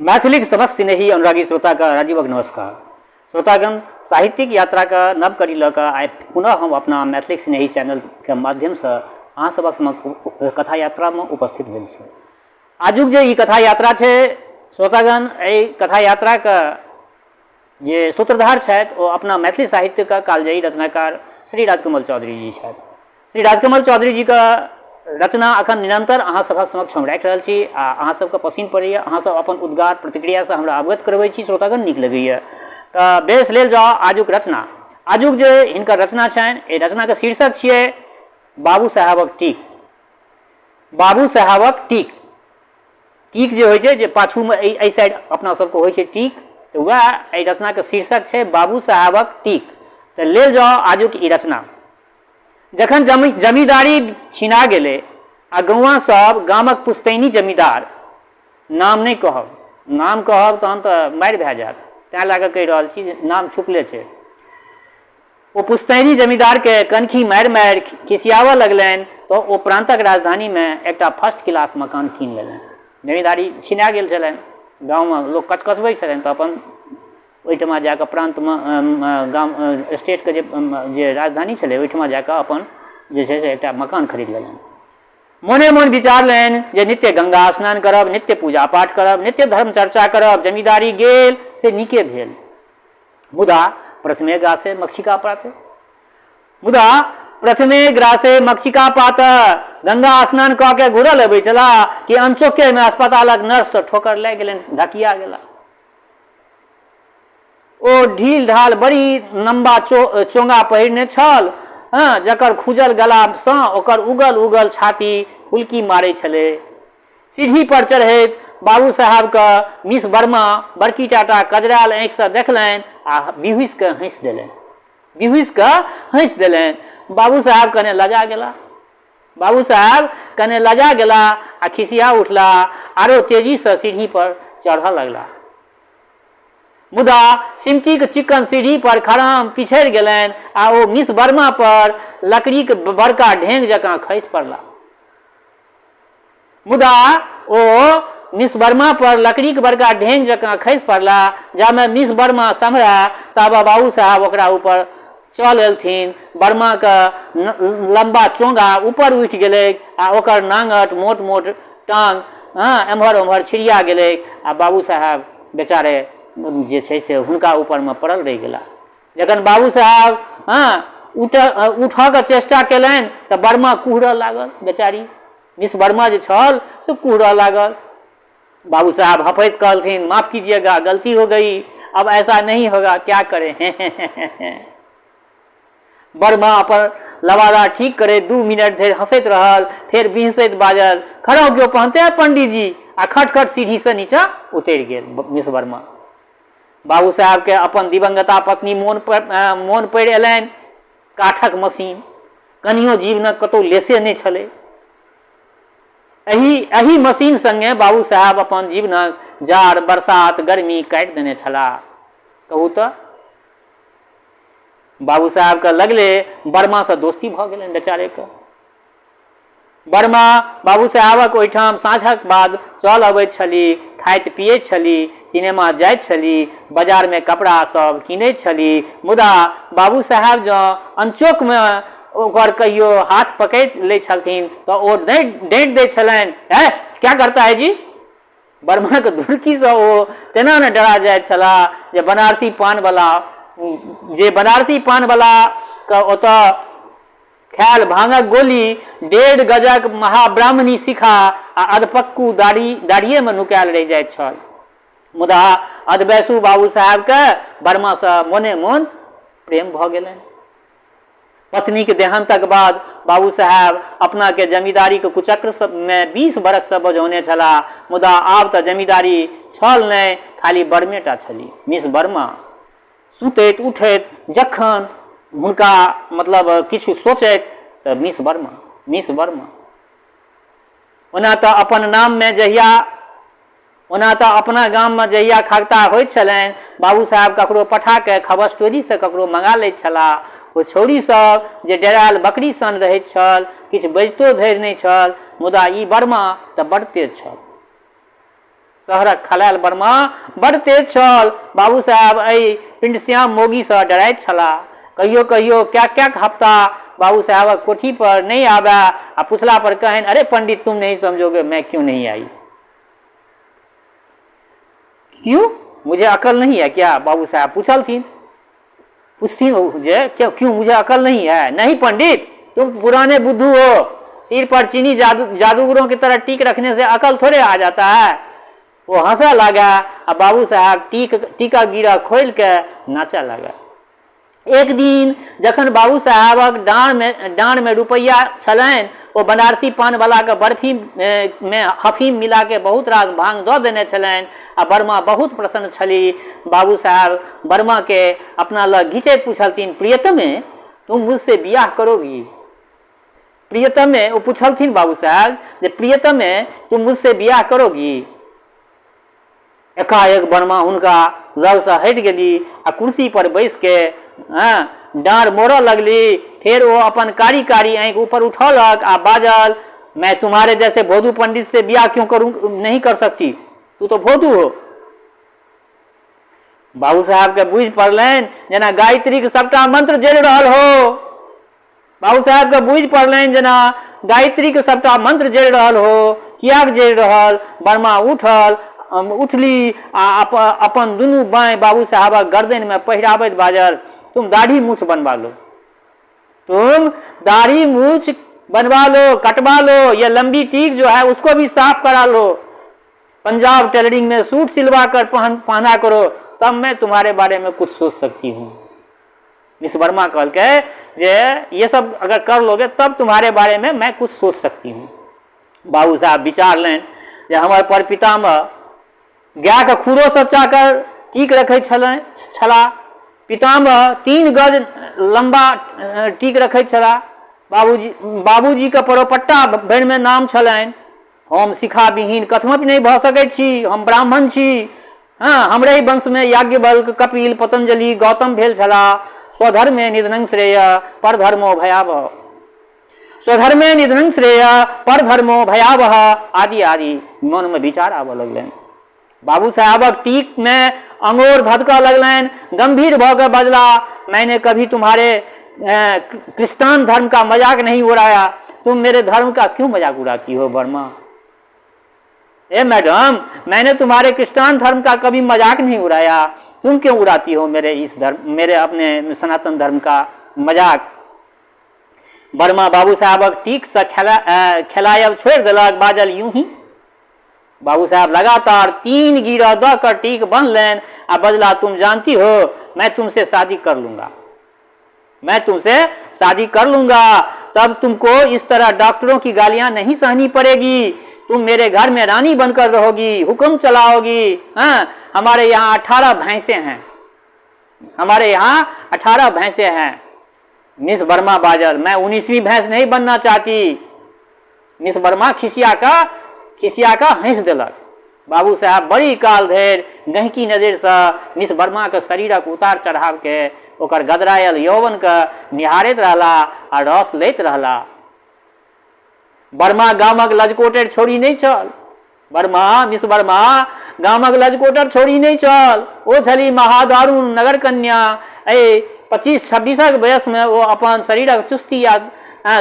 मैथिलीक समस्त स्नेही अनुरागी श्रोताके राजीवक नमस्कार। श्रोतागण, साहित्यिक यात्राके नव कड़ी लऽ कऽ आइ पुनः हम अपना मैथिलीक स्नेही चैनलके माध्यमसँ अहाँ सभक समक्ष कथा यात्रामे उपस्थित भेल छी। आजुक जे ई कथा यात्रा छै श्रोतागण, एहि कथा यात्राके जे सूत्रधार छथि ओ अपना मैथिली साहित्यके कालजयी रचनाकार श्री राजकमल चौधरी जी छथि। श्री राजकमल चौधरी जीके रचना अखन निरन्तर अहाँ सभक समक्ष हम राखि रहल छी आ अहाँ सबके पसिन पड़ैए। अहाँ सब अपन उद्गार प्रतिक्रियासँ हमरा अवगत करबै छी श्रोतागण, नीक लगैए। तऽ बेस, लेल जाउ आजुक रचना। आजुक जे हिनकर रचना छनि, एहि रचनाके शीर्षक छियै बाबू साहेबक टीक। बाबू साहेबक टीक। टीक जे होइ छै, जे पाछूमे एहि एहि साइड अपना सबके होइ छै टीक, तऽ वएह एहि रचनाके शीर्षक छै बाबू साहेबक टीक। तऽ लेल जाउ आजुक ई रचना। जखन जमींदारी छिना गेलै आ गौआँ सब गामक पुश्तैनी जमींदार, नाम नहि कहब, नाम कहब तहन तऽ मारि भए जायत, तैं लए कऽ कहि रहल छी जे नाम छुपले छै, ओ पुश्तैनी जमींदारके कनखी मारि मारि खिसियाबऽ लगलनि तऽ ओ प्रान्तक राजधानीमे एकटा फर्स्ट क्लास मकान कीन लेलनि। जमींदारी छिना गेल छलनि, गाँवमे लोक कचकचबै छलनि तऽ अपन ओहिठमा जाकऽ प्रान्तमे गाम स्टेटके जे जे राजधानी छलै ओहिठमा जाकऽ अपन जे छै से एकटा मकान खरीद लेलनि। मोने मोन विचारलनि जे नित्य गंगा स्नान करब, नित्य पूजा पाठ करब, नित्य धर्म चर्चा करब, जमींदारी गेल से नीके भेल। मुदा प्रथमे गासे मक्षिका पाते, मुदा प्रथमे ग्रासे मक्षिका पात, गंगा स्नान कऽ के घुरल अबै छला कि अनचोकेमे अस्पतालक नर्ससँ ठोकर लागि गेलनि, धकिया गेला। ओ ढील ढाल बड़ी लम्बा चोंगा पहिरने छल, हँ, जकर खुजल गलासँ ओकर उगल उगल छाती हुलकी मारै छलै। सीढ़ी पर चढ़ैत बाबू साहेबके मिस वर्मा बड़की टाटा कजरायल आँखिसँ देखलनि आ बिहुँसि कऽ हँसि देलनि, बिहुँसि कऽ हँसि देलनि। बाबू साहेब कने लजा गेला, बाबू साहेब कने लजा गेला आ खिसिया उठला, आरो तेजीसँ सीढ़ी पर चढ़ऽ लगला। मुदा सिमटीक चिक्कन सीढ़ी पर खड़ाम पिछड़ि गेलनि आ ओ मिस वर्मा पर लकड़ीक बड़का ढेंग जकाँ खसि पड़ला। मुदा ओ मिस वर्मा पर लकड़ीक बड़का ढेंग जकाँ खसि पड़ला। जामे मिस वर्मा सम्हरा ताबे बाबू साहेब ओकरा ऊपर चल एलथिन। वर्माक लम्बा चोंगा ऊपर उठि गेलैक आ ओकर नांगट मोट मोट टांग एम्हर ओम्हर छिड़िया गेलैक आ बाबू साहेब बेचारे जे छै से हुनका ऊपरमे पड़ल रहि गेला। जखन बाबू साहेब उठऽके चेष्टा केलनि तऽ वर्मा कुहरऽ लागल, बेचारी मिस वर्मा जे छल से कुहरऽ लागल। बाबू साहब हफैत कहलथिन, माफ कीजिएगा, गलती हो गई, अब ऐसा नहीं होगा, क्या करें। वर्मा अपन लबादा ठीक करैत 2 मिनट धरि हँसैत रहल, फेर बिहँसैत बाजल, खड़ाउं क्यों पहनते हैं पंडीजी, आ खट-खट सीढ़ीसँ नीचा उतरि गेल मिस वर्मा। बाबू साहेबके अपन दिवंगता पत्नी मोन पड़ि अयलनि। काठक मशीन, कनियो जीवनक कतहु लेसे नहि छलै। एहि एहि मशीन संगे बाबू साहेब अपन जीवनक जाड़ बरसात गर्मी काटि देने छलाह। कहू तऽ बाबू साहेबके लगले वर्मासँ दोस्ती भऽ गेलनि बेचारेके। वर्मा बाबू साहेबक ओहिठाम साँझक बाद चल अबैत छली, खाइत पियैत छली, सिनेमा जाइत छली, बाजारमे कपड़ा सब कीनैत छली। मुदा बाबू साहेब जँ अनचोकमे ओकर कहियो हाथ पकड़ि लै छलथिन तऽ ओ डाँटि दैत छलनि, है क्या करता है जी। वर्माक धुरकीसँ ओ तेना ने डरा जाइत छलाह जे बनारसी पानवला जे बनारसी पानवलाके ओतऽ खायल भाङक गोली 1.5 गजक महाब्राह्मणी शिखा आ अधपक्कू दाढ़ी दाढ़िएमे नुकायल रहि जाइत छल। मुदा अधवयसू बाबू साहेबके वर्मासँ मोने मोन प्रेम भऽ गेलनि। पत्नीक देहान्तक बाद बाबू साहेब अपनाके जमींदारीक कुचक्र मे 20 बरखसँ बझौने छलाह। मुदा आब तऽ जमींदारी छल नहि, खाली वर्मेटा छली, मिस वर्मा। सुतैत उठैत जखन हुनका मतलब किछु सोचैत तऽ मिस वर्मा, मिस वर्मा। ओना तऽ अपन नाममे जहिया ओना तऽ अपना गाममे जहिया खगता होइत छलनि, बाबू साहेब ककरो पठा कऽ खबसटोलीसँ ककरो मँगा लैत छलाह। ओ छौड़ी सभ जे डेरायल बकरी सन रहैत छल, किछु बजितो धरि नहि छल, मुदा ई वर्मा तऽ बड्ड तेज छल। शहरक खलायल वर्मा बड्ड तेज छल। बाबू साहेब एहि पिण्डश्याम मौगीसँ डराइत छलाह। कहियो कहियो कएक कएक हफ्ता बाबू साहेबक कोठी पर नहि आबए आ पुछला पर कहनि, अरे पंडित तुम नहीं समझोगे मैं क्यों नहीं आई। क्यों मुझे अकल नहीं है क्या? बाबू साहेब पुछलथिन। पुछथिन जे क्यों क्यों मुझे अकल नहीं है? नहीं पंडित, तुम पुराने बुद्धू हो, सिर पर चीनी जादूगरों की तरह टीक रखने से अकल थोड़े आ जाता है। वो हंसे लगा आ बाबू साहब टीका गिरा खोल के नाचे लगा। एक दिन जखन बाबू साहेबक डाँड़मे रुपैआ छलनि, ओ बनारसी पानवलाके बर्फीमे हफीम मिलाके बहुत रास भांग दऽ देने छलनि आ वर्मा बहुत प्रसन्न छली। बाबू साहेब वर्माके अपना लग घिचैत पुछलथिन, प्रियतमे तुम मुझसे बियाह करोगी? प्रियतमे, ओ पुछलथिन बाबू साहेब जे प्रियतमे तुम मुझसे बियाह करोगी? एकाएक वर्मा हुनका लगसँ हटि गेली आ कुर्सी पर बैसके डाँड़ मोड़ऽ लगली। फेर ओ अपन कारी कारी आँखि ऊपर उठौलक आ बाजल, मैं तुम्हारे जैसे भोदू पंडित से बियाह क्यों करूँ, नहीं कर सकती, तू तो भोदू हो। बाबू साहबके बुझि पड़लनि जेना गायत्रीके सबटा मंत्र जरि रहल हो। बाबू साहेबके बुझि पड़लनि जेना गायत्रीके सबटा मंत्र जरि रहल हो। किएक जरि रहल? वर्मा उठली आ अपन दुनू बाँहि बाबू साहेबक गर्दनिमे पहिराबैत बाजल, तुम दाढ़ी मूछ बनवा लो, तुम दाढ़ी मूछ बनवा लो, कटवा लो, ये लंबी टीक जो है उसको भी साफ करा लो, पंजाब टेलरिंग में सूट सिलवा कर पहना करो, तब मैं तुम्हारे बारे में कुछ सोच सकती हूँ। मिस वर्मा कहलकै जे ये सब अगर कर लोगे तब तुम्हारे बारे में मैं कुछ सोच सकती हूँ। बाबू साहब विचारलनि जे हमर परपितामह गायके खुरोसँ चाकर टीक रखै छलाह, पितामह 3 गज लम्बा टीक रखै छलाह, बाबूजीके परोपट्टा भरिमे नाम छलनि। हम शिखाविहीन कथमपि नहि भऽ सकै छी, हम ब्राह्मण छी। हँ, हमरे ही वंशमे याज्ञवल्क्य, कपिल, पतंजलि, गौतम भेल छलाह। स्वधर्मे निधनं श्रेय परधर्मो भयावह, स्वधर्मे निधनं श्रेय परधर्मो भयावह आदि आदि मनमे विचार आबऽ लगलनि। बाबू साहबक टीकमे अंगोर धधकऽ लगलनि। गंभीर भऽ कऽ बजला, मैंने कभी तुम्हारे क्रिस्तान धर्म का मजाक नहीं उड़ाया, तुम मेरे धर्म का क्यों मजाक उड़ाती हो वर्मा? ए मैडम, मैंने तुम्हारे क्रिस्तान धर्म का कभी मजाक नहीं उड़ाया, तुम क्यों उड़ाती हो मेरे इस धर्म, मेरे अपने सनातन धर्म का मजाक? वर्मा बाबू साहबक टीकसँ खेलायब छोड़ि देलक, बाजल, यूं ही। बाबू साहब लगातार 3 गिरह दऽ कऽ टीक बन्हलनि आ बजला, तुम जानती हो मैं तुमसे शादी कर लूंगा, मैं तुमसे शादी कर लूंगा, तब तुमको इस तरह डॉक्टरों की गालियां नहीं सहनी पड़ेगी, तुम मेरे घर में रानी बनकर रहोगी, हुक्म चलाओगी। हाँ, हमारे यहाँ 18 भैंसे हैं, हमारे यहाँ 18 भैंसे हैं। मिस वर्मा बाजल, मैं 19वीं भैंस नहीं बनना चाहती। मिस वर्मा खिसिया कऽ हँसि देलक। बाबू साहेब बड़ी काल धरि गहिंकी नजरिसँ मिस वर्माक शरीरक उतार चढ़ावके, ओकर गदरायल यौवनके निहारैत रहला आ रस लैत रहला। वर्मा गामक लजकोटर छोड़ी नहि छल। वर्मा, मिस वर्मा गामक लजकोटर छोड़ी नहि छल। ओ छली महादारुण नगर कन्या। एहि 25-26 वयसमे ओ अपन शरीरक चुस्ती आ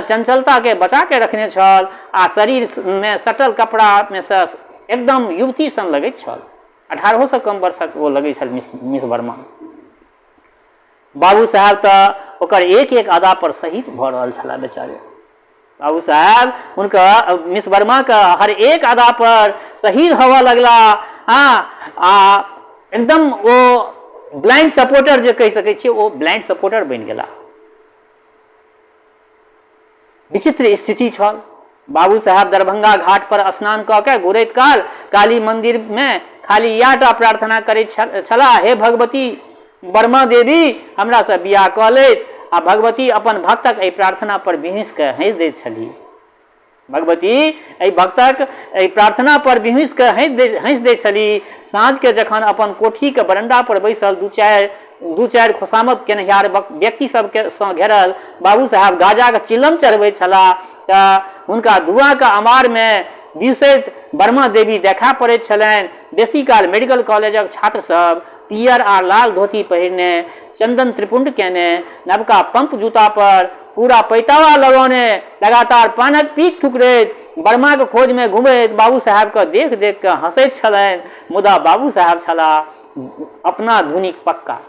चंचलताके बचा के रखने छल आ शरीरमे सटल कपड़ामे सँ एकदम युवती सन लगैत छल। 18सँ कम वर्षक ओ लगैत छल मिस वर्मा। बाबू साहेब तऽ ओकर एक एक अदा पर शहीद भऽ रहल छलाह बेचारे। बाबू साहेब हुनका मिस वर्माके हर एक अदा पर शहीद होबऽ लगला। हँ, आ एकदम ओ ब्लाइंड सपोर्टर जे कहि सकै छियै, ओ ब्लाइंड सपोर्टर बनि गेला। विचित्र स्थिति छल। बाबू साहेब दरभंगा घाट पर स्नान कऽ के घुरैत काल काली मंदिरमे खाली इएह टा प्रार्थना करैत छलाह, हे भगवती वर्मा देवी, हमरासँ बियाह कऽ लैत। आ भगवती अपन भक्तक एहि प्रार्थना पर बिहुँसि कऽ हँसि दैत छलीह। भगवती एहि भक्तक एहि प्रार्थना पर बिहुँसि कऽ हँसि दैत छलीह। साँझके जखन अपन कोठीके बरंडा पर बैसल दू चारि खुशामद केनिहार व्यक्ति सबके सँ घेरल बाबू साहेब गाजाके चिलम चढ़बैत छलाह तऽ हुनका धुआँके अमारमे बिहुँसैत वर्मा देवी देखा पड़ैत छलनि। बेसी काल मेडिकल कॉलेजक छात्र सभ पीयर आ लाल धोती पहिरने, चन्दन त्रिपुण्ड केने, नवका पंप जूता पर पूरा पैतावा लगौने, लगातार पानक पीक ठुकरैत वर्माक खोजमे घुमैत बाबू साहेबकेँ देख-देख कऽ हँसैत छलनि। मुदा बाबू साहेब छलाह अपना धुनिक पक्का।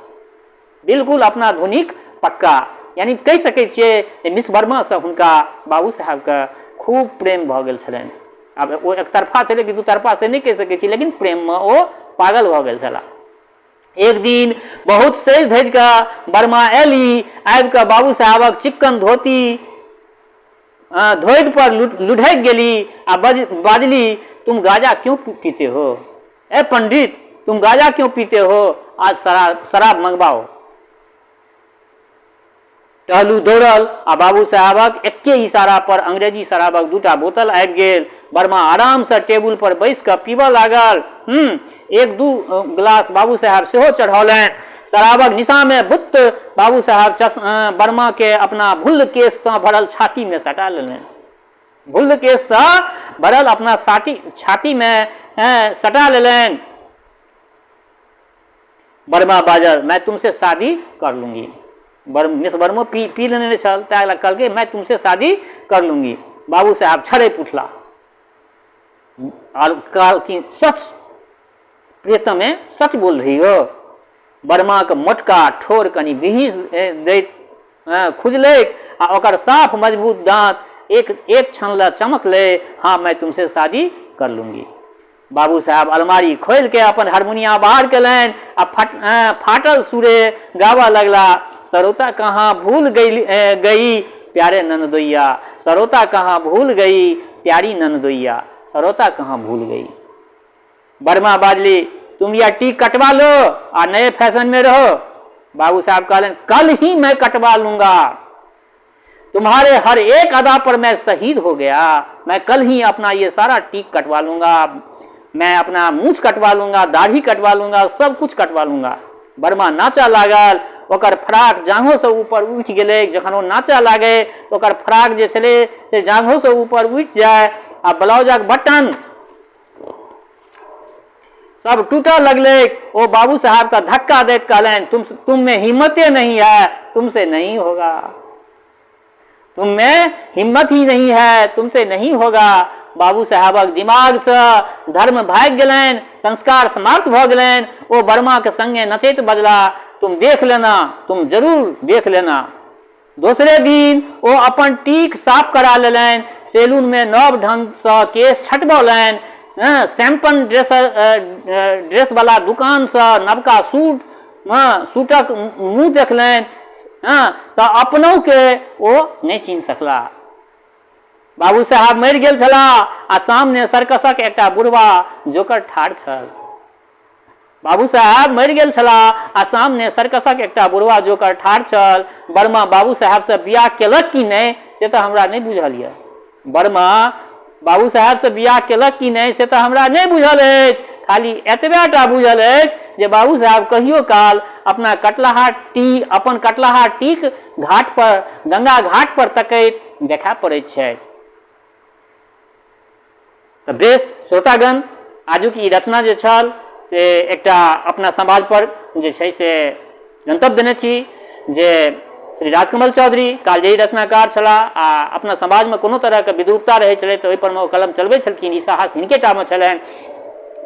बिल्कुल अपना धुनिक पक्का। यानी कहि सकै छियै जे मिस वर्मासँ हुनका बाबू साहेबके खूब प्रेम भऽ गेल छलनि। आब ओ एकतरफा छलै कि दूतरफा से नहि कहि सकै छी, लेकिन प्रेममे ओ पागल भऽ गेल छलाह। एक दिन बहुत सजि धजि कऽ वर्मा अयली। आबि कऽ बाबू साहेबक चिक्कन धोती धोधि पर लुढ़कि गेली आ बाजली, तुम गाजा क्यों पीते हो? ए पंडित, तुम गाजा क्यों पीते हो? आज शराब मंगवाओ। टहलू दौड़ल आ बाबू साहेबक एक्के इशारा पर अंग्रेजी शराबक दूटा बोतल आबि गेल। वर्मा आरामसँ टेबुल पर बैसि कऽ पीबऽ लागल। एक दू गिलास बाबू साहेब सेहो चढ़ौलनि। शराबक निशामे बुत्त बाबू साहेब वर्माकेँ अपना भुल्ल केशसँ भरल छातीमे सटा लेलनि। भुल्ल केशसँ भरल अपना छातीमे सटा लेलनि। वर्मा बाजल, मैं तुमसे शादी कर लूँगी। मिस वर्मो पी लेने छल, ताहि लए कहलकै, मैं तुमसे शादी कर लूँगी। बाबू साहेब छड़पि उठला आर कहलखिन, सच प्रियतमे, सच बोल रही हो? वर्माक मोटका ठोर कनि बिहीस दैत खुजलैक आ ओकर साफ मजबूत दाँत एक एक क्षण लए चमकलै, हाँ, मैं तुमसे शादी कर लूँगी। बाबू साहेब अलमारी खोलि के अपन हारमोनिया बाहर केलनि आ फाटल सुरे गाबऽ लगला, सरोता कहाँ भूल गई प्यारे ननदोइया, सरोता कहाँ भूल गई प्यारी ननदोइया, सरोता कहाँ भूल गई। वर्मा बाजली, तुम यह टीक कटवा लो आ नए फैशन में रहो। बाबू साहब कहलनि, कल ही मैं कटवा लूंगा, तुम्हारे हर एक अदा पर मैं शहीद हो गया, मैं कल ही अपना ये सारा टीक कटवा लूंगा, मैं अपना मूछ कटवा लूंगा, दाढ़ी कटवा लूंगा, सब कुछ कटवा लूंगा। वर्मा नाचऽ लागल। ओकर फ्राक जाँघोसँ ऊपर उठि गेलै। जखन ओ नाचऽ लागै तऽ ओकर फ्राक जे छलै से जाँघोसँ ऊपर उठि जाय आ ब्लाउजक बटन सब टूटऽ लगलैक। ओ बाबू साहबके धक्का दैत कहलनि, तुम में हिम्मते नहीं है, तुमसे नहीं होगा, तुम में हिम्मत ही नहीं है, तुमसे नहीं होगा। बाबू साहबक दिमागसँ धर्म भागि गेलनि, संस्कार समाप्त भऽ गेलनि। ओ वर्माके संगे नचैत बजला, तुम देख लेना, तुम जरूर देख लेना। दोसरे दिन ओ अपन टीक साफ करा लेलनि, सैलूनमे नव ढंगसँ केश छँटबौलनि, सैम्पन ड्रेसवला दोकानसँ नवका सूटक मुँह देखलनि तऽ अपनहुके ओ नहि चिन्ह सकलाह। बाबू साहब मरि गेल छलाह आ सामने सर्कसक एकटा बुढ़बा जोकर ठाढ़ छल। बाबू साहेब मरि गेल छलाह आ सामने सर्कसक एकटा बुढ़वा जोकर ठाढ़ छल। वर्मा बाबू साहेबसँ बियाह केलक कि नहि से तऽ हमरा नहि बुझल यऽ। वर्मा बाबू साहेबसँ बियाह केलक कि नहि से तऽ हमरा नहि बुझल अछि। खाली एतबे टा बुझल अछि जे बाबू साहेब कहियो काल अपना कटलाहा टी अपन कटलाहा टीक घाट पर गंगा घाट पर तकैत देखा पड़ैत छथि। तऽ बेस श्रोतागण, आजुक ई रचना जे छल से एकटा अपना समाज पर जे छै से जनतब देने छी जे श्री राजकमल चौधरी कालजयी रचनाकार छलाह आ अपना समाजमे कोनो तरहके विद्रूपता रहै छलै तऽ ओहिपर मे ओ कलम चलबै छलखिन। ई साहस हिनके टामे छलनि।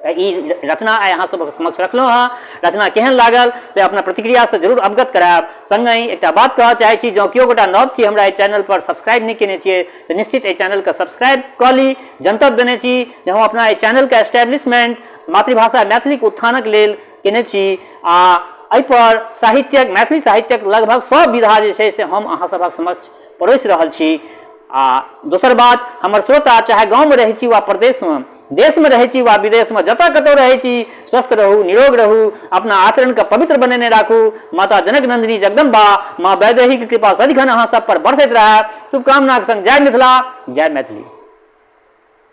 तऽ ई रचना आइ अहाँ सबक समक्ष रखलहुँ हँ। रचना केहन लागल से अपना प्रतिक्रियासँ जरूर अवगत करायब। सङ्गहि एकटा बात कहऽ चाहै छी, जँ केओ गोटा नव छी, हमरा एहि चैनल पर सब्सक्राइब नहि केने छियै तऽ निश्चित एहि चैनलके सब्सक्राइब कऽ ली। जनतब देने छी जे हम अपना एहि चैनलके एस्टैब्लिशमेंट मातृभाषा मैथिलीके उत्थानक लेल केने छी आ एहिपर साहित्यक, मैथिली साहित्यक लगभग सभ विधा जे छै से हम अहाँ सभक समक्ष परोसि रहल छी। आ दोसर बात, हमर श्रोता चाहे गाँवमे रहै छी वा प्रदेशमे, देशमे रहै छी वा विदेशमे, जतऽ कतौ रहै छी, स्वस्थ रहू, निरोग रहू, अपना आचरणके पवित्र बनेने राखू। माता जनक नन्दिनी जगदम्बा माँ वैदेहीके कृपा सदिखन अहाँ सब पर बरसैत रहए। शुभकामनाके संग जय मिथिला, जय मैथिली।